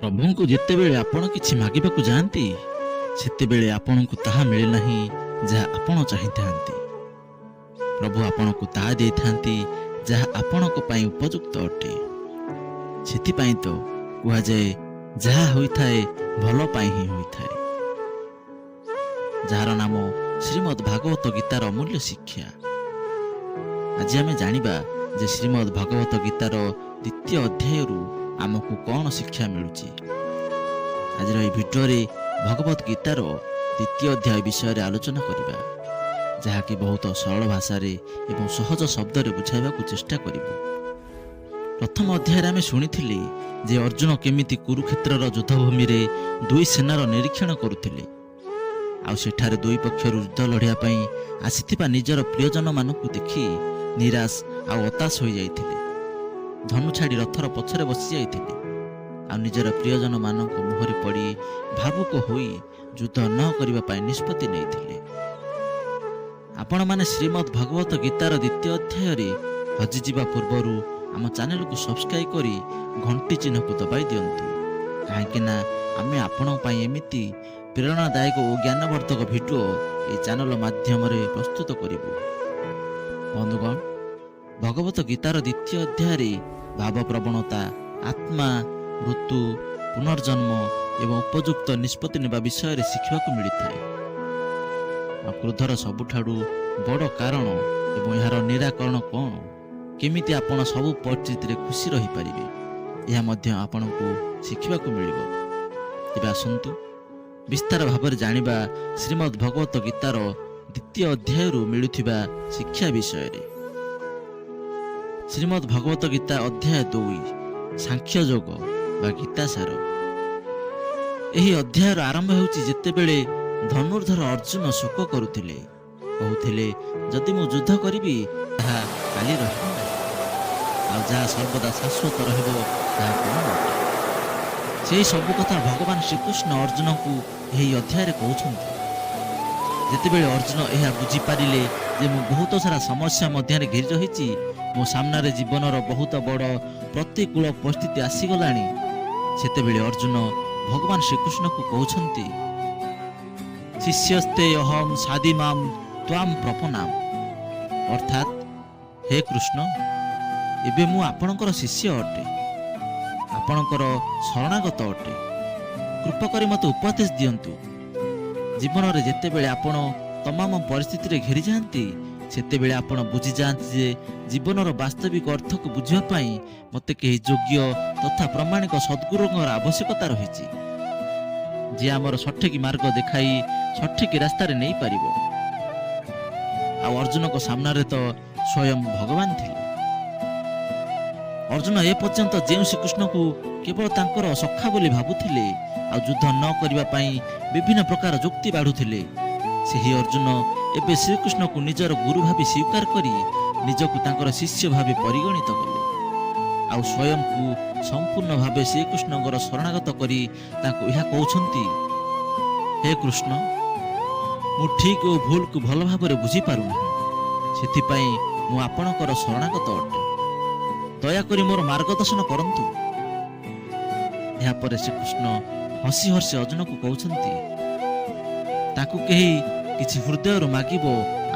ପ୍ରଭୁଙ୍କୁ ଯେତେବେଳେ ଆପଣ କିଛି ମାଗିବାକୁ ଯାଆନ୍ତି, ସେତେବେଳେ ଆପଣଙ୍କୁ ତାହା ମିଳେ ନାହିଁ ଯାହା ଆପଣ ଚାହିଁଥାନ୍ତି। ପ୍ରଭୁ ଆପଣଙ୍କୁ ତାହା ଦେଇଥାନ୍ତି ଯାହା ଆପଣଙ୍କ ପାଇଁ ଉପଯୁକ୍ତ ଅଟେ। ସେଥିପାଇଁ ତ କୁହାଯାଏ, ଯାହା ହୋଇଥାଏ ଭଲ ପାଇଁ ହିଁ ହୋଇଥାଏ, ଯାହାର ନାମ ଶ୍ରୀମଦ୍ ଭାଗବତ ଗୀତାର ଅମୂଲ୍ୟ ଶିକ୍ଷା। ଆଜି ଆମେ ଜାଣିବା ଯେ ଶ୍ରୀମଦ୍ ଭାଗବତ ଗୀତାର ଦ୍ୱିତୀୟ ଅଧ୍ୟାୟରୁ ଆମକୁ କ'ଣ ଶିକ୍ଷା ମିଳୁଛି। ଆଜିର ଏହି ଭିଡ଼ିଓରେ ଭଗବତ ଗୀତାର ଦ୍ୱିତୀୟ ଅଧ୍ୟାୟ ବିଷୟରେ ଆଲୋଚନା କରିବା, ଯାହାକି ବହୁତ ସରଳ ଭାଷାରେ ଏବଂ ସହଜ ଶବ୍ଦରେ ବୁଝାଇବାକୁ ଚେଷ୍ଟା କରିବୁ। ପ୍ରଥମ ଅଧ୍ୟାୟରେ ଆମେ ଶୁଣିଥିଲେ ଯେ ଅର୍ଜୁନ କେମିତି କୁରୁକ୍ଷେତ୍ରର ଯୁଦ୍ଧଭୂମିରେ ଦୁଇ ସେନାର ନିରୀକ୍ଷଣ କରୁଥିଲେ, ଆଉ ସେଠାରେ ଦୁଇ ପକ୍ଷରୁ ଯୁଦ୍ଧ ଲଢ଼ିବା ପାଇଁ ଆସିଥିବା ନିଜର ପ୍ରିୟଜନମାନଙ୍କୁ ଦେଖି ନିରାଶ ଆଉ ହତାଶ ହୋଇଯାଇଥିଲେ। ଧନୁ ଛାଡ଼ି ରଥର ପଛରେ ବସି ଯାଇଥିଲେ ଆଉ ନିଜର ପ୍ରିୟଜନମାନଙ୍କ ମୁହଁରେ ପଡ଼ି ଭାବୁକ ହୋଇ ଯୁଦ୍ଧ ନ କରିବା ପାଇଁ ନିଷ୍ପତ୍ତି ନେଇଥିଲେ। ଆପଣମାନେ ଶ୍ରୀମଦ୍ ଭଗବତ ଗୀତାର ଦ୍ୱିତୀୟ ଅଧ୍ୟାୟରେ ହଜିଯିବା ପୂର୍ବରୁ ଆମ ଚ୍ୟାନେଲକୁ ସବସ୍କ୍ରାଇବ୍ କରି ଘଣ୍ଟି ଚିହ୍ନକୁ ଦବାଇ ଦିଅନ୍ତୁ, କାହିଁକି ନା ଆମେ ଆପଣଙ୍କ ପାଇଁ ଏମିତି ପ୍ରେରଣାଦାୟକ ଓ ଜ୍ଞାନବର୍ଦ୍ଧକ ଭିଡ଼ିଓ ଏହି ଚ୍ୟାନେଲ ମାଧ୍ୟମରେ ପ୍ରସ୍ତୁତ କରିବୁ। ବନ୍ଧୁଗଣ, ଭଗବତ ଗୀତାର ଦ୍ୱିତୀୟ ଅଧ୍ୟାୟରେ ଭାବପ୍ରବଣତା, ଆତ୍ମା, ମୃତ୍ୟୁ, ପୁନର୍ଜନ୍ମ ଏବଂ ଉପଯୁକ୍ତ ନିଷ୍ପତ୍ତି ନେବା ବିଷୟରେ ଶିଖିବାକୁ ମିଳିଥାଏ। ଆଉ କ୍ରୋଧର ସବୁଠାରୁ ବଡ଼ କାରଣ ଏବଂ ଏହାର ନିରାକରଣ କ'ଣ, କେମିତି ଆପଣ ସବୁ ପରିସ୍ଥିତିରେ ଖୁସି ରହିପାରିବେ, ଏହା ମଧ୍ୟ ଆପଣଙ୍କୁ ଶିଖିବାକୁ ମିଳିବ। ତେବେ ଆସନ୍ତୁ ବିସ୍ତାର ଭାବରେ ଜାଣିବା ଶ୍ରୀମଦ୍ ଭଗବତ ଗୀତାର ଦ୍ୱିତୀୟ ଅଧ୍ୟାୟରୁ ମିଳୁଥିବା ଶିକ୍ଷା ବିଷୟରେ। ଶ୍ରୀମଦ୍ ଭଗବତ ଗୀତା ଅଧ୍ୟାୟ 2, ସାଂଖ୍ୟ ଯୋଗ ବା ଗୀତା ସାର। ଏହି ଅଧ୍ୟାୟର ଆରମ୍ଭ ହେଉଛି ଯେତେବେଳେ ଧନୁର୍ଦ୍ଧର ଅର୍ଜୁନ ଶୋକ କରୁଥିଲେ, କହୁଥିଲେ, ଯଦି ମୁଁ ଯୁଦ୍ଧ କରିବି ତାହା କାଲି ରହିବ ନାହିଁ, ଆଉ ଯାହା ସର୍ବଦା ଶାଶ୍ୱତ ରହିବ ତାହା କ'ଣ ଅଟେ? ସେହି ସବୁ କଥା ଭଗବାନ ଶ୍ରୀକୃଷ୍ଣ ଅର୍ଜୁନଙ୍କୁ ଏହି ଅଧ୍ୟାୟରେ କହୁଛନ୍ତି। ଯେତେବେଳେ ଅର୍ଜୁନ ଏହା ବୁଝିପାରିଲେ ଯେ ମୁଁ ବହୁତ ସାରା ସମସ୍ୟା ମଧ୍ୟରେ ଘେରି ରହିଛି, ମୋ ସାମ୍ନାରେ ଜୀବନର ବହୁତ ବଡ଼ ପ୍ରତିକୂଳ ପରିସ୍ଥିତି ଆସିଗଲାଣି, ସେତେବେଳେ ଅର୍ଜୁନ ଭଗବାନ ଶ୍ରୀକୃଷ୍ଣଙ୍କୁ କହୁଛନ୍ତି, "ଶିଷ୍ୟସ୍ତେ ଅହମ୍ ଶାଧି ମାମ୍ ତ୍ୱାମ୍ ପ୍ରପନ୍ନମ୍।" ଅର୍ଥାତ୍ ହେ କୃଷ୍ଣ, ଏବେ ମୁଁ ଆପଣଙ୍କର ଶିଷ୍ୟ ଅଟେ, ଆପଣଙ୍କର ଶରଣାଗତ ଅଟେ। କୃପା କରି ମୋତେ ଉପଦେଶ ଦିଅନ୍ତୁ। ଜୀବନରେ ଯେତେବେଳେ ଆପଣ ତମାମ ପରିସ୍ଥିତିରେ ଘେରିଯାଆନ୍ତି, ସେତେବେଳେ ଆପଣ ବୁଝିଯାଆନ୍ତି ଯେ ଜୀବନର ବାସ୍ତବିକ ଅର୍ଥକୁ ବୁଝିବା ପାଇଁ ମୋତେ କେହି ଯୋଗ୍ୟ ତଥା ପ୍ରମାଣିକ ସଦ୍ଗୁରୁଙ୍କର ଆବଶ୍ୟକତା ରହିଛି, ଯିଏ ଆମର ସଠିକ ମାର୍ଗ ଦେଖାଇ ସଠିକ ରାସ୍ତାରେ ନେଇପାରିବ। ଆଉ ଅର୍ଜୁନଙ୍କ ସାମ୍ନାରେ ତ ସ୍ୱୟଂ ଭଗବାନ ଥିଲେ। ଅର୍ଜୁନ ଏ ପର୍ଯ୍ୟନ୍ତ ଯେଉଁ ଶ୍ରୀକୃଷ୍ଣକୁ କେବଳ ତାଙ୍କର ସଖା ବୋଲି ଭାବୁଥିଲେ ଆଉ ଯୁଦ୍ଧ ନ କରିବା ପାଇଁ ବିଭିନ୍ନ ପ୍ରକାର ଯୁକ୍ତି ବାଢ଼ୁଥିଲେ, ସେହି ଅର୍ଜୁନ ଏବେ ଶ୍ରୀକୃଷ୍ଣକୁ ନିଜର ଗୁରୁ ଭାବେ ସ୍ୱୀକାର କରି ନିଜକୁ ତାଙ୍କର ଶିଷ୍ୟ ଭାବେ ପରିଗଣିତ କଲେ ଆଉ ସ୍ୱୟଂକୁ ସମ୍ପୂର୍ଣ୍ଣ ଭାବେ ଶ୍ରୀକୃଷ୍ଣଙ୍କର ଶରଣାଗତ କରି ତାଙ୍କୁ ଏହା କହୁଛନ୍ତି, ହେ କୃଷ୍ଣ, ମୁଁ ଠିକ ଓ ଭୁଲକୁ ଭଲ ଭାବରେ ବୁଝିପାରୁନାହିଁ। ସେଥିପାଇଁ ମୁଁ ଆପଣଙ୍କର ଶରଣାଗତ ଅଟେ। ଦୟାକରି ମୋର ମାର୍ଗଦର୍ଶନ କରନ୍ତୁ। ଏହାପରେ ଶ୍ରୀକୃଷ୍ଣ ହସି ହସି ଅର୍ଜୁନକୁ କହୁଛନ୍ତି, ତାକୁ କେହି କିଛି ହୃଦୟରୁ ମାଗିବ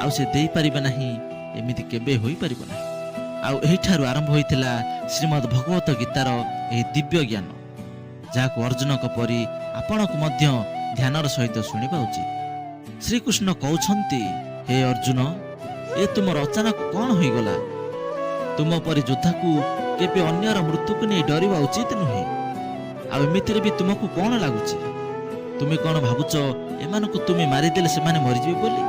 ଆଉ ସେ ଦେଇପାରିବେ ନାହିଁ, ଏମିତି କେବେ ହୋଇପାରିବ ନାହିଁ। ଆଉ ଏହିଠାରୁ ଆରମ୍ଭ ହୋଇଥିଲା ଶ୍ରୀମଦ୍ ଭଗବତ ଗୀତାର ଏହି ଦିବ୍ୟ ଜ୍ଞାନ, ଯାହାକୁ ଅର୍ଜୁନଙ୍କ ପରି ଆପଣଙ୍କୁ ମଧ୍ୟ ଧ୍ୟାନର ସହିତ ଶୁଣିବା ଉଚିତ। ଶ୍ରୀକୃଷ୍ଣ କହୁଛନ୍ତି, ହେ ଅର୍ଜୁନ, ଏ ତୁମର ଅଚାନକ କ'ଣ ହୋଇଗଲା? ତୁମ ପରି ଯୋଦ୍ଧାକୁ କେବେ ଅନ୍ୟର ମୃତ୍ୟୁକୁ ନେଇ ଡରିବା ଉଚିତ ନୁହେଁ। ଆଉ ଏମିତିରେ ବି ତୁମକୁ କ'ଣ ଲାଗୁଛି? ତୁମେ କ'ଣ ଭାବୁଛ, ଏମାନଙ୍କୁ ତୁମେ ମାରିଦେଲେ ସେମାନେ ମରିଯିବେ ବୋଲି?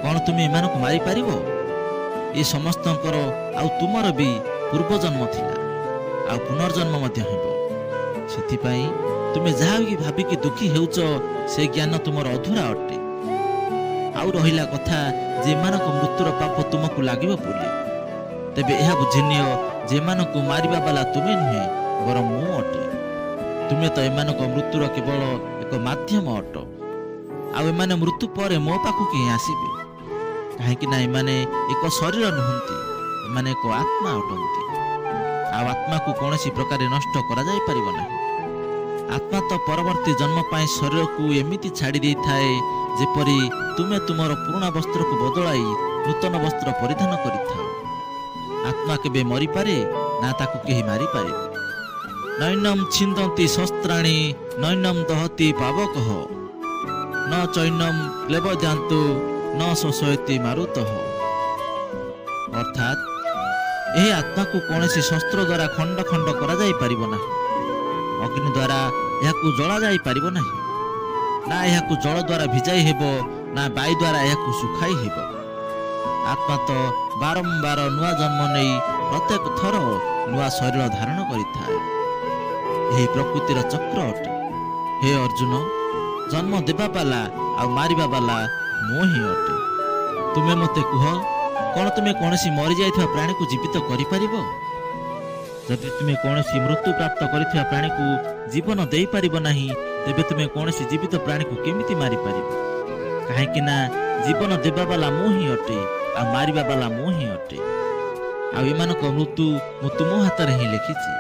କ'ଣ ତୁମେ ଏମାନଙ୍କୁ ମାରିପାରିବ? ଏ ସମସ୍ତଙ୍କର ଆଉ ତୁମର ବି ପୂର୍ବଜନ୍ମ ଥିଲା ଆଉ ପୁନର୍ଜନ୍ମ ମଧ୍ୟ ହେବ। ସେଥିପାଇଁ ତୁମେ ଯାହା ବି ଭାବିକି ଦୁଃଖୀ ହେଉଛ, ସେ ଜ୍ଞାନ ତୁମର ଅଧୁରା ଅଟେ। ଆଉ ରହିଲା କଥା ଯେ ଏମାନଙ୍କ ମୃତ୍ୟୁର ପାପ ତୁମକୁ ଲାଗିବ ବୋଲି, ତେବେ ଏହା ବୁଝିନିଅ ଯେ ଏମାନଙ୍କୁ ମାରିବା ବାଲା ତୁମେ ନୁହେଁ, ବରଂ ମୁଁ ଅଟେ। ତୁମେ ତ ଏମାନଙ୍କ ମୃତ୍ୟୁର କେବଳ ଏକ ମାଧ୍ୟମ ଅଟ। ଆଉ ଏମାନେ ମୃତ୍ୟୁ ପରେ ମୋ ପାଖକୁ ହିଁ ଆସିବେ, କାହିଁକି ନା ଏମାନେ ଏକ ଶରୀର ନୁହନ୍ତି, ଏମାନେ ଏକ ଆତ୍ମା ଅଟନ୍ତି। ଆଉ ଆତ୍ମାକୁ କୌଣସି ପ୍ରକାରେ ନଷ୍ଟ କରାଯାଇପାରିବ ନାହିଁ। ଆତ୍ମା ତ ପରବର୍ତ୍ତୀ ଜନ୍ମ ପାଇଁ ଶରୀରକୁ ଏମିତି ଛାଡ଼ି ଦେଇଥାଏ, ଯେପରି ତୁମେ ତୁମର ପୁରୁଣା ବସ୍ତ୍ରକୁ ବଦଳାଇ ନୂତନ ବସ୍ତ୍ର ପରିଧାନ କରିଥାଅ। ଆତ୍ମା କେବେ ମରିପାରେ ନା ତାକୁ କେହି ମାରିପାରିବ। ନୈନଂ ଛିନ୍ଦନ୍ତି ଶସ୍ତ୍ରାଣି ନୈନଂ ଦହତି ପାବକଃ ନ ଚୈନଂ କ୍ଲେବଯାନ୍ତୁ ନ ଶୋଷୟତି ମାରୁତଃ। ଅର୍ଥାତ୍ ଏହି ଆତ୍ମାକୁ କୌଣସି ଶସ୍ତ୍ର ଦ୍ୱାରା ଖଣ୍ଡ ଖଣ୍ଡ କରାଯାଇ ପାରିବ ନାହିଁ, ଅଗ୍ନି ଦ୍ୱାରା ଏହାକୁ ଜଳାଯାଇ ପାରିବ ନାହିଁ, ନା ଏହାକୁ ଜଳ ଦ୍ୱାରା ଭିଜାଇ ହେବ, ନା ବାୟୁ ଦ୍ୱାରା ଏହାକୁ ଶୁଖାଇ ହେବ। ଆତ୍ମା ତ ବାରମ୍ବାର ନୂଆ ଜନ୍ମ ନେଇ ପ୍ରତ୍ୟେକ ଥର ନୂଆ ଶରୀର ଧାରଣ କରିଥାଏ। ଏହି ପ୍ରକୃତିର ଚକ୍ର ଅଟେ। ହେ ଅର୍ଜୁନ, ଜନ୍ମ ଦେବା ବାଲା ଆଉ ମାରିବା ବାଲା ମୁଁ ହିଁ ଅଟେ। ତୁମେ ମୋତେ କୁହ, କ'ଣ ତୁମେ କୌଣସି ମରିଯାଇଥିବା ପ୍ରାଣୀକୁ ଜୀବିତ କରିପାରିବ? ଯଦି ତୁମେ କୌଣସି ମୃତ୍ୟୁ ପ୍ରାପ୍ତ କରିଥିବା ପ୍ରାଣୀକୁ ଜୀବନ ଦେଇପାରିବ ନାହିଁ, ତେବେ ତୁମେ କୌଣସି ଜୀବିତ ପ୍ରାଣୀକୁ କେମିତି ମାରିପାରିବ? କାହିଁକି ନା ଜୀବନ ଦେବା ବାଲା ମୁଁ ହିଁ ଅଟେ ଆଉ ମାରିବା ବାଲା ମୁଁ ହିଁ ଅଟେ। ଆଉ ଏମାନଙ୍କ ମୃତ୍ୟୁ ମୁଁ ତୁମ ହାତରେ ହିଁ ଲେଖିଛି।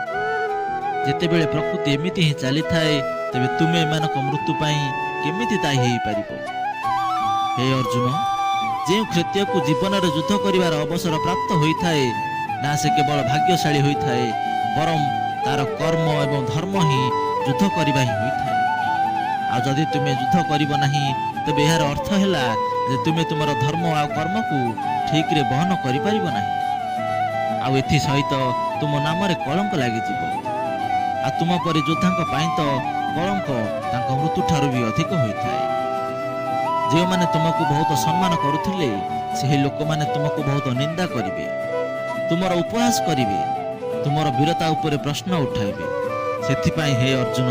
ଯେତେବେଳେ ପ୍ରକୃତି ଏମିତି ହିଁ ଚାଲିଥାଏ, ତେବେ ତୁମେ ଏମାନଙ୍କ ମୃତ୍ୟୁ ପାଇଁ କେମିତି ଦାୟୀ ହେଇପାରିବ? ହେ ଅର୍ଜୁନ, ଯେଉଁ କ୍ଷତ୍ରିୟକୁ ଜୀବନରେ ଯୁଦ୍ଧ କରିବାର ଅବସର ପ୍ରାପ୍ତ ହୋଇଥାଏ, ନା ସେ କେବଳ ଭାଗ୍ୟଶାଳୀ ହୋଇଥାଏ, ବରଂ ତାର କର୍ମ ଏବଂ ଧର୍ମ ହିଁ ଯୁଦ୍ଧ କରିବା ହିଁ ହୋଇଥାଏ। ଆଉ ଯଦି ତୁମେ ଯୁଦ୍ଧ କରିବ ନାହିଁ, ତେବେ ଏହାର ଅର୍ଥ ହେଲା ଯେ ତୁମେ ତୁମର ଧର୍ମ ଆଉ କର୍ମକୁ ଠିକରେ ବହନ କରିପାରିବ ନାହିଁ, ଆଉ ଏଥିସହିତ ତୁମ ନାମରେ କଳଙ୍କ ଲାଗିଯିବ। ଆଉ ତୁମ ପରି ଯୋଦ୍ଧାଙ୍କ ପାଇଁ ତ କଳଙ୍କ ତାଙ୍କ ମୃତ୍ୟୁଠାରୁ ବି ଅଧିକ ହୋଇଥାଏ। ଯେଉଁମାନେ ତୁମକୁ ବହୁତ ସମ୍ମାନ କରୁଥିଲେ, ସେହି ଲୋକମାନେ ତୁମକୁ ବହୁତ ନିନ୍ଦା କରିବେ, ତୁମର ଉପହାସ କରିବେ, ତୁମର ବୀରତା ଉପରେ ପ୍ରଶ୍ନ ଉଠାଇବେ। ସେଥିପାଇଁ ହେ ଅର୍ଜୁନ,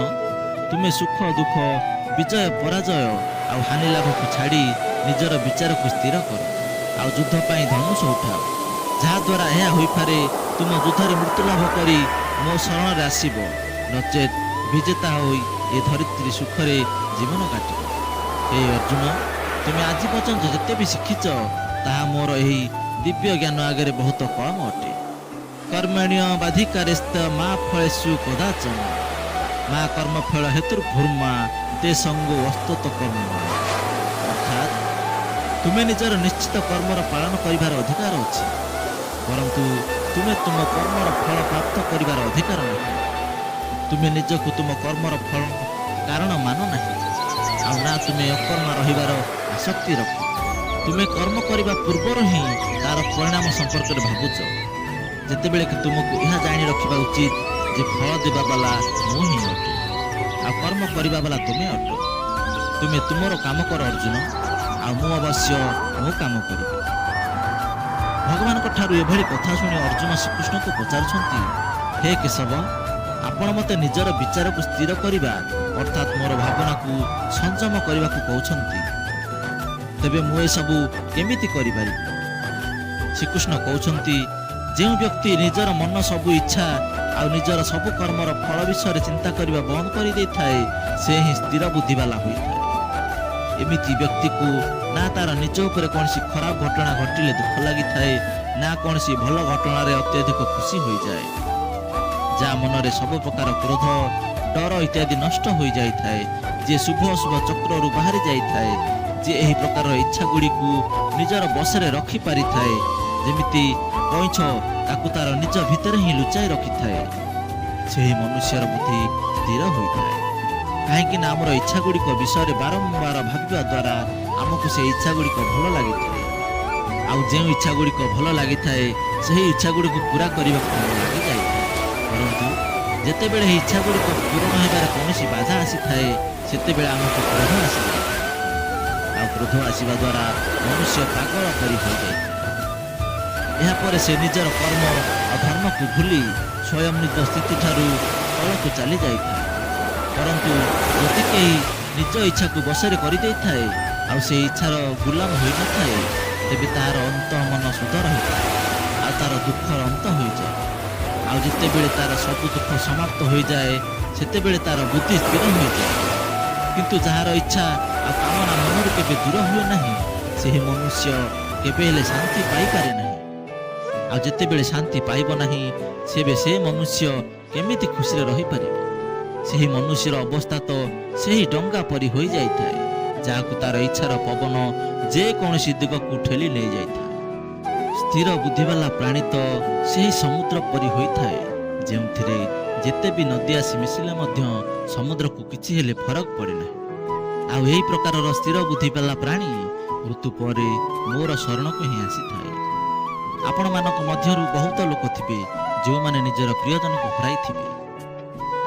ତୁମେ ସୁଖ ଦୁଃଖ, ବିଜୟ ପରାଜୟ ଆଉ ହାନି ଲାଭକୁ ଛାଡ଼ି ନିଜର ବିଚାରକୁ ସ୍ଥିର କର ଆଉ ଯୁଦ୍ଧ ପାଇଁ ଧନୁଷ ଉଠାଅ, ଯାହାଦ୍ୱାରା ଏହା ହୋଇପାରେ ତୁମ ଯୁଦ୍ଧରେ ମୃତ୍ୟୁ ଲାଭ କରି ମୋ ଶରଣରେ ଆସିବ, ନଚେତ୍ ବିଜେତା ହୋଇ ଏ ଧରିତ୍ରୀ ସୁଖରେ ଜୀବନ କାଟିବ। ହେ ଅର୍ଜୁନ, ତୁମେ ଆଜି ପର୍ଯ୍ୟନ୍ତ ଯେତେ ବି ଶିଖିଛ, ତାହା ମୋର ଏହି ଦିବ୍ୟ ଜ୍ଞାନ ଆଗରେ ବହୁତ କମ୍ ଅଟେ। କର୍ମଣ୍ୟେବାଧିକାରସ୍ତେ ମା ଫଳେଷୁ କଦାଚନ ମା କର୍ମଫଳ ହେତୁର୍ଭୂର୍ମା ତେ ସଙ୍ଗୋ ଅସ୍ତ୍ୱକର୍ମଣ୍। ଅର୍ଥାତ୍ ତୁମେ ନିଜର ନିଶ୍ଚିତ କର୍ମର ପାଳନ କରିବାର ଅଧିକାର ଅଛି, ପରନ୍ତୁ ତୁମେ ତୁମ କର୍ମର ଫଳ ପ୍ରାପ୍ତ କରିବାର ଅଧିକାର ନାହିଁ। ତୁମେ ନିଜକୁ ତୁମ କର୍ମର ଫଳ କାରଣ ମାନ ନାହିଁ, ଆଉ ନା ତୁମେ ଅକର୍ମା ରହିବାର ଆସକ୍ତି ରଖ। ତୁମେ କର୍ମ କରିବା ପୂର୍ବରୁ ହିଁ ତାର ପରିଣାମ ସମ୍ପର୍କରେ ଭାବୁଛ, ଯେତେବେଳେ କି ତୁମକୁ ଏହା ଜାଣି ରଖିବା ଉଚିତ ଯେ ଫଳ ଦେବା ବାଲା ମୁଁ ହିଁ ଅଟେ ଆଉ କର୍ମ କରିବା ବାଲା ତୁମେ ଅଟ। ତୁମେ ତୁମର କାମ କର ଅର୍ଜୁନ, ଆଉ ମୁଁ ଅବଶ୍ୟ ମୋ କାମ କରିବି। ଭଗବାନଙ୍କ ଠାରୁ ଏଭଳି କଥା ଶୁଣି ଅର୍ଜୁନ ଶ୍ରୀକୃଷ୍ଣଙ୍କୁ ପଚାରୁଛନ୍ତି, ହେ କେଶବ, ଆପଣ ମୋତେ ନିଜର ବିଚାରକୁ ସ୍ଥିର କରିବା, ଅର୍ଥାତ୍ ମୋର ଭାବନାକୁ ସଂଯମ କରିବାକୁ କହୁଛନ୍ତି। ତେବେ ମୁଁ ଏସବୁ କେମିତି କରିପାରିବି? ଶ୍ରୀକୃଷ୍ଣ କହୁଛନ୍ତି, ଯେଉଁ ବ୍ୟକ୍ତି ନିଜର ମନ ସବୁ ଇଚ୍ଛା ଆଉ ନିଜର ସବୁ କର୍ମର ଫଳ ବିଷୟରେ ଚିନ୍ତା କରିବା ବନ୍ଦ କରିଦେଇଥାଏ, ସେ ହିଁ ସ୍ଥିର ବୁଦ୍ଧିବାଲା ହୋଇଥାଏ। ଏମିତି ବ୍ୟକ୍ତିକୁ ନା ତାର ନିଜ ଉପରେ କୌଣସି ଖରାପ ଘଟଣା ଘଟିଲେ ଦୁଃଖ ଲାଗିଥାଏ, ନା କୌଣସି ଭଲ ଘଟଣାରେ ଅତ୍ୟଧିକ ଖୁସି ହୋଇଯାଏ। ଯାହା ମନରେ ସବୁ ପ୍ରକାର କ୍ରୋଧ, ଡର ଇତ୍ୟାଦି ନଷ୍ଟ ହୋଇଯାଇଥାଏ, ଯିଏ ଶୁଭ ଅଶୁଭ ଚକ୍ରରୁ ବାହାରି ଯାଇଥାଏ, ଯିଏ ଏହି ପ୍ରକାରର ଇଚ୍ଛା ଗୁଡ଼ିକୁ ନିଜର ବଶରେ ରଖିପାରିଥାଏ, ଯେମିତି କଇଁଛ ତାକୁ ତାର ନିଜ ଭିତରେ ହିଁ ଲୁଚାଇ ରଖିଥାଏ, ସେହି ମନୁଷ୍ୟର ବୁଦ୍ଧି ସ୍ଥିର ହୋଇଥାଏ। କାହିଁକି ନା ଆମର ଇଚ୍ଛା ଗୁଡ଼ିକ ବିଷୟରେ ବାରମ୍ବାର ଭାବିବା ଦ୍ୱାରା ଆମକୁ ସେ ଇଚ୍ଛା ଗୁଡ଼ିକ ଭଲ ଲାଗିଥାଏ, ଆଉ ଯେଉଁ ଇଚ୍ଛା ଗୁଡ଼ିକ ଭଲ ଲାଗିଥାଏ, ସେହି ଇଚ୍ଛା ଗୁଡ଼ିକୁ ପୂରା କରିବାକୁ ମନ ଲାଗିଯାଇଥାଏ। ପରନ୍ତୁ ଯେତେବେଳେ ଏହି ଇଚ୍ଛା ଗୁଡ଼ିକ ପୂରଣ ହେବାରେ କୌଣସି ବାଧା ଆସିଥାଏ, ସେତେବେଳେ ଆମକୁ କ୍ରୋଧ ଆସିଯାଇଥାଏ, ଆଉ କ୍ରୋଧ ଆସିବା ଦ୍ୱାରା ମନୁଷ୍ୟ ପାଗଳ ପରି ହୋଇଯାଇଥାଏ। ଏହାପରେ ସେ ନିଜର କର୍ମ ଆଉ ଧର୍ମକୁ ଭୁଲି ସ୍ୱୟଂ ନିଜ ସ୍ଥିତିଠାରୁ ତଳକୁ ଚାଲି ଯାଇଥାଏ। ପରନ୍ତୁ ଯଦି କେହି ନିଜ ଇଚ୍ଛାକୁ ବଶରେ କରିଦେଇଥାଏ ଆଉ ସେ ଇଚ୍ଛାର ଗୁଲାମ ହୋଇନଥାଏ, ତେବେ ତାହାର ଅନ୍ତଃ ମନ ଶୁଦ୍ଧ ରହିଥାଏ ଆଉ ତାର ଦୁଃଖର ଅନ୍ତ ହୋଇଯାଏ। ଆଉ ଯେତେବେଳେ ତାର ସବୁ ଦୁଃଖ ସମାପ୍ତ ହୋଇଯାଏ, ସେତେବେଳେ ତାର ବୁଦ୍ଧି ସ୍ଥିର ହୋଇଯାଏ। କିନ୍ତୁ ଯାହାର ଇଚ୍ଛା ଆଉ କାମନା ମନରୁ କେବେ ଦୂର ହୁଏ ନାହିଁ, ସେହି ମନୁଷ୍ୟ କେବେ ହେଲେ ଶାନ୍ତି ପାଇପାରେ ନାହିଁ। ଆଉ ଯେତେବେଳେ ଶାନ୍ତି ପାଇବ ନାହିଁ, ସେବେ ସେ ମନୁଷ୍ୟ କେମିତି ଖୁସିରେ ରହିପାରିବ? ସେହି ମନୁଷ୍ୟର ଅବସ୍ଥା ତ ସେହି ଡଙ୍ଗା ପରି ହୋଇଯାଇଥାଏ, ଯାହାକୁ ତାର ଇଚ୍ଛାର ପବନ ଯେକୌଣସି ଦିଗକୁ ଠେଲି ନେଇଯାଇଥାଏ। ସ୍ଥିର ବୁଦ୍ଧିବାଲା ପ୍ରାଣୀ ତ ସେହି ସମୁଦ୍ର ପରି ହୋଇଥାଏ, ଯେଉଁଥିରେ ଯେତେ ବି ନଦୀ ଆସି ମିଶିଲେ ମଧ୍ୟ ସମୁଦ୍ରକୁ କିଛି ହେଲେ ଫରକ ପଡ଼େ ନାହିଁ। ଆଉ ଏହି ପ୍ରକାରର ସ୍ଥିର ବୁଦ୍ଧିବାଲା ପ୍ରାଣୀ ମୃତ୍ୟୁ ପରେ ମୋର ଶରଣକୁ ହିଁ ଆସିଥାଏ। ଆପଣମାନଙ୍କ ମଧ୍ୟରୁ ବହୁତ ଲୋକ ଥିବେ, ଯେଉଁମାନେ ନିଜର ପ୍ରିୟଜନକୁ ହରାଇଥିବେ।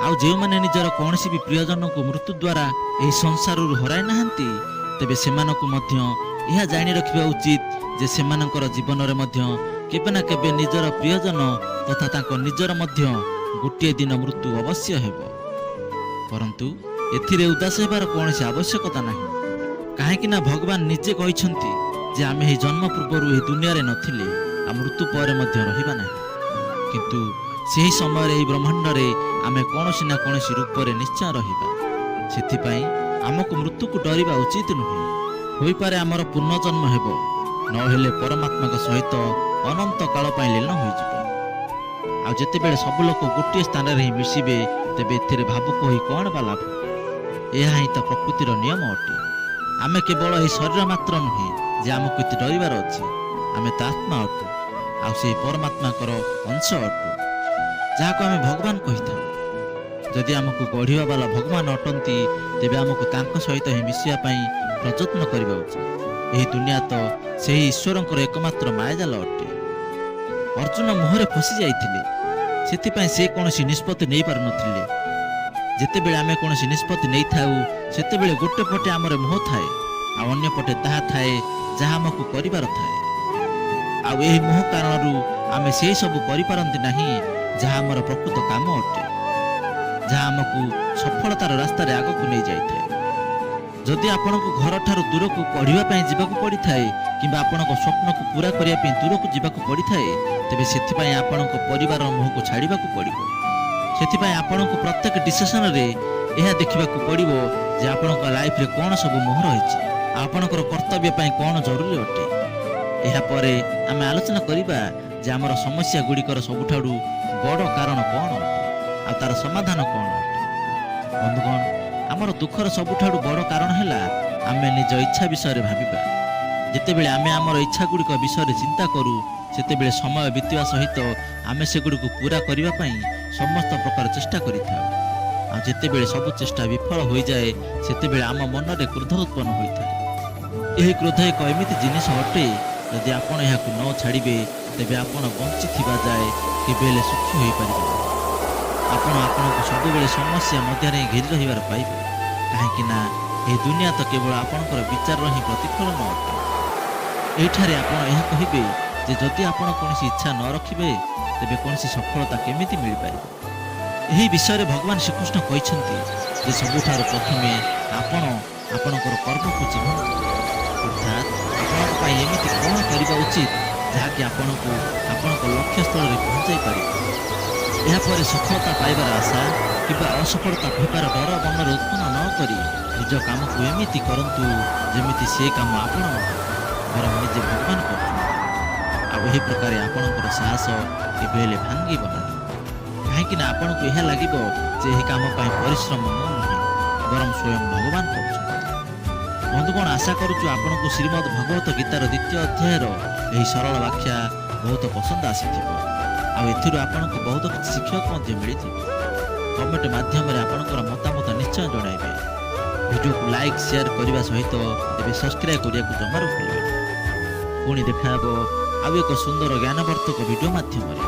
ଆଉ ଯେଉଁମାନେ ନିଜର କୌଣସି ବି ପ୍ରିୟଜନକୁ ମୃତ୍ୟୁ ଦ୍ୱାରା ଏହି ସଂସାରରୁ ହରାଇ ନାହାନ୍ତି, ତେବେ ସେମାନଙ୍କୁ ମଧ୍ୟ ଏହା ଜାଣି ରଖିବା ଉଚିତ ଯେ ସେମାନଙ୍କର ଜୀବନରେ ମଧ୍ୟ କେବେ ନା କେବେ ନିଜର ପ୍ରିୟଜନ ତଥା ତାଙ୍କ ନିଜର ମଧ୍ୟ ଗୋଟିଏ ଦିନ ମୃତ୍ୟୁ ଅବଶ୍ୟ ହେବ। ପରନ୍ତୁ ଏଥିରେ ଉଦାସ ହେବାର କୌଣସି ଆବଶ୍ୟକତା ନାହିଁ, କାହିଁକି ନା ଭଗବାନ ନିଜେ କହିଛନ୍ତି ଯେ ଆମେ ଏହି ଜନ୍ମ ପୂର୍ବରୁ ଏହି ଦୁନିଆରେ ନଥିଲେ ଆଉ ମୃତ୍ୟୁ ପରେ ମଧ୍ୟ ରହିବା ନାହିଁ। କିନ୍ତୁ ସେହି ସମୟରେ ଏହି ବ୍ରହ୍ମାଣ୍ଡରେ ଆମେ କୌଣସି ନା କୌଣସି ରୂପରେ ନିଶ୍ଚୟ ରହିବା। ସେଥିପାଇଁ ଆମକୁ ମୃତ୍ୟୁକୁ ଡରିବା ଉଚିତ ନୁହେଁ। ହୋଇପାରେ ଆମର ପୁନର୍ଜନ୍ମ ହେବ, ନହେଲେ ପରମାତ୍ମାଙ୍କ ସହିତ ଅନନ୍ତ କାଳ ପାଇଁ ଲୀନ ହୋଇଯିବ। ଆଉ ଯେତେବେଳେ ସବୁ ଲୋକ ଗୋଟିଏ ସ୍ଥାନରେ ହିଁ ମିଶିବେ, ତେବେ ଏଥିରେ ଭାବୁକ ହୋଇ କ'ଣ ବା ଲାଭ? ଏହା ହିଁ ତ ପ୍ରକୃତିର ନିୟମ ଅଟେ। ଆମେ କେବଳ ଏହି ଶରୀର ମାତ୍ର ନୁହେଁ ଯେ ଆମକୁ ଏତେ ଡରିବାର ଅଛି। ଆମେ ତ ଆତ୍ମା ଅଟୁ ଆଉ ସେହି ପରମାତ୍ମାଙ୍କର ଅଂଶ ଅଟୁ, ଯାହାକୁ ଆମେ ଭଗବାନ କହିଥାଉ। ଯଦି ଆମକୁ ଗଢ଼ିବା ବାଲା ଭଗବାନ ଅଟନ୍ତି, ତେବେ ଆମକୁ ତାଙ୍କ ସହିତ ହିଁ ମିଶିବା ପାଇଁ ପ୍ରଯତ୍ନ କରିବା ଉଚିତ। ଏହି ଦୁନିଆ ତ ସେହି ଈଶ୍ୱରଙ୍କର ଏକମାତ୍ର ମାୟାଜାଲ ଅଟେ। ଅର୍ଜୁନ ମୋହରେ ଫସି ଯାଇଥିଲେ, ସେଥିପାଇଁ ସେ କୌଣସି ନିଷ୍ପତ୍ତି ନେଇପାରୁନଥିଲେ। ଯେତେବେଳେ ଆମେ କୌଣସି ନିଷ୍ପତ୍ତି ନେଇଥାଉ, ସେତେବେଳେ ଗୋଟେ ପଟେ ଆମର ମୋହ ଥାଏ ଆଉ ଅନ୍ୟ ପଟେ ତାହା ଥାଏ ଯାହା ଆମକୁ କରିବାର ଥାଏ। ଆଉ ଏହି ମୋହ କାରଣରୁ ଆମେ ସେହି ସବୁ କରିପାରନ୍ତି ନାହିଁ ଯାହା ଆମର ପ୍ରକୃତ କାମ ଅଟେ, ଯାହା ଆମକୁ ସଫଳତାର ରାସ୍ତାରେ ଆଗକୁ ନେଇଯାଇଥାଏ। ଯଦି ଆପଣଙ୍କୁ ଘରଠାରୁ ଦୂରକୁ ପଢ଼ିବା ପାଇଁ ଯିବାକୁ ପଡ଼ିଥାଏ କିମ୍ବା ଆପଣଙ୍କ ସ୍ୱପ୍ନକୁ ପୂରା କରିବା ପାଇଁ ଦୂରକୁ ଯିବାକୁ ପଡ଼ିଥାଏ, ତେବେ ସେଥିପାଇଁ ଆପଣଙ୍କ ପରିବାର ମୋହକୁ ଛାଡ଼ିବାକୁ ପଡ଼ିବ। ସେଥିପାଇଁ ଆପଣଙ୍କୁ ପ୍ରତ୍ୟେକ ଡିସିସନରେ ଏହା ଦେଖିବାକୁ ପଡ଼ିବ ଯେ ଆପଣଙ୍କ ଲାଇଫରେ କ'ଣ ସବୁ ମୋହ ରହିଛି ଆଉ ଆପଣଙ୍କର କର୍ତ୍ତବ୍ୟ ପାଇଁ କ'ଣ ଜରୁରୀ ଅଟେ। ଏହାପରେ ଆମେ ଆଲୋଚନା କରିବା ଯେ ଆମର ସମସ୍ୟା ଗୁଡ଼ିକର ସବୁଠାରୁ ବଡ଼ କାରଣ କ'ଣ ଅଟେ ଆଉ ତାର ସମାଧାନ କ'ଣ ଅଟେ। ବନ୍ଧୁଗଣ, ଆମର ଦୁଃଖର ସବୁଠାରୁ ବଡ଼ କାରଣ ହେଲା ଆମେ ନିଜ ଇଚ୍ଛା ବିଷୟରେ ଭାବିବା। ଯେତେବେଳେ ଆମେ ଆମର ଇଚ୍ଛା ଗୁଡ଼ିକ ବିଷୟରେ ଚିନ୍ତା କରୁ, ସେତେବେଳେ ସମୟ ବିତିବା ସହିତ ଆମେ ସେଗୁଡ଼ିକୁ ପୂରା କରିବା ପାଇଁ ସମସ୍ତ ପ୍ରକାର ଚେଷ୍ଟା କରିଥାଉ। ଆଉ ଯେତେବେଳେ ସବୁ ଚେଷ୍ଟା ବିଫଳ ହୋଇଯାଏ, ସେତେବେଳେ ଆମ ମନରେ କ୍ରୋଧ ଉତ୍ପନ୍ନ ହୋଇଥାଏ। ଏହି କ୍ରୋଧ ଏକ ଏମିତି ଜିନିଷ ଅଟେ, ଯଦି ଆପଣ ଏହାକୁ ନ ଛାଡ଼ିବେ, ତେବେ ଆପଣ ବଞ୍ଚିଥିବା ଯାଏ କେବେ ହେଲେ ସୁଖୀ ହୋଇପାରିବେ ନାହିଁ। ଆପଣ ଆପଣଙ୍କୁ ସବୁବେଳେ ସମସ୍ୟା ମଧ୍ୟରେ ହିଁ ଘେରି ରହିବାର ପାଇବେ, କାହିଁକି ନା ଏହି ଦୁନିଆ ତ କେବଳ ଆପଣଙ୍କର ବିଚାରର ହିଁ ପ୍ରତିଫଳନ ଅଟେ। ଏହିଠାରେ ଆପଣ ଏହା କହିବେ ଯେ ଯଦି ଆପଣ କୌଣସି ଇଚ୍ଛା ନ ରଖିବେ, ତେବେ କୌଣସି ସଫଳତା କେମିତି ମିଳିପାରିବ? ଏହି ବିଷୟରେ ଭଗବାନ ଶ୍ରୀକୃଷ୍ଣ କହିଛନ୍ତି ଯେ ସବୁଠାରୁ ପ୍ରଥମେ ଆପଣ ଆପଣଙ୍କର କର୍ମକୁ ଚିହ୍ନନ୍ତୁ, ଅର୍ଥାତ୍ ଆପଣଙ୍କ ପାଇଁ ଏମିତି କ'ଣ କରିବା ଉଚିତ ଯାହାକି ଆପଣଙ୍କୁ ଆପଣଙ୍କ ଲକ୍ଷ୍ୟସ୍ଥଳରେ ପହଞ୍ଚାଇ ପାରିବ। ଏହାପରେ ସଫଳତା ପାଇବାର ଆଶା କିମ୍ବା ଅସଫଳତା ହେବାର ଡର ମନରେ ଉତ୍ପନ୍ନ ନ କରି ନିଜ କାମକୁ ଏମିତି କରନ୍ତୁ, ଯେମିତି ସେ କାମ ଆପଣ ନୁହେଁ, ବରଂ ନିଜେ ଭଗବାନ କରୁଛନ୍ତି। ଆଉ ଏହି ପ୍ରକାରେ ଆପଣଙ୍କର ସାହସ କେବେ ହେଲେ ଭାଙ୍ଗିବ ନାହିଁ, କାହିଁକି ନା ଆପଣଙ୍କୁ ଏହା ଲାଗିବ ଯେ ଏହି କାମ ପାଇଁ ପରିଶ୍ରମ ମୁଁ ନୁହେଁ, ବରଂ ସ୍ୱୟଂ ଭଗବାନ କରୁଛନ୍ତି। ବନ୍ଧୁଗଣ, ଆଶା କରୁଛୁ ଆପଣଙ୍କୁ ଶ୍ରୀମଦ୍ ଭଗବତ ଗୀତାର ଦ୍ୱିତୀୟ ଅଧ୍ୟାୟର ଏହି ସରଳ ବ୍ୟାଖ୍ୟା ବହୁତ ପସନ୍ଦ ଆସିଥିବ ଆଉ ଏଥିରୁ ଆପଣଙ୍କୁ ବହୁତ କିଛି ଶିଖିବାକୁ ମଧ୍ୟ ମିଳିଥିବ। କମେଣ୍ଟ ମାଧ୍ୟମରେ ଆପଣଙ୍କର ମତାମତ ନିଶ୍ଚୟ ଜଣାଇବେ। ଭିଡ଼ିଓକୁ ଲାଇକ୍, ସେୟାର କରିବା ସହିତ ଏବେ ସବସ୍କ୍ରାଇବ୍ କରିବାକୁ ଜମାରୁ ଭୁଲିବେନି। ପୁଣି ଦେଖାହେବ ଆଉ ଏକ ସୁନ୍ଦର ଜ୍ଞାନବର୍ଦ୍ଧକ ଭିଡ଼ିଓ ମାଧ୍ୟମରେ।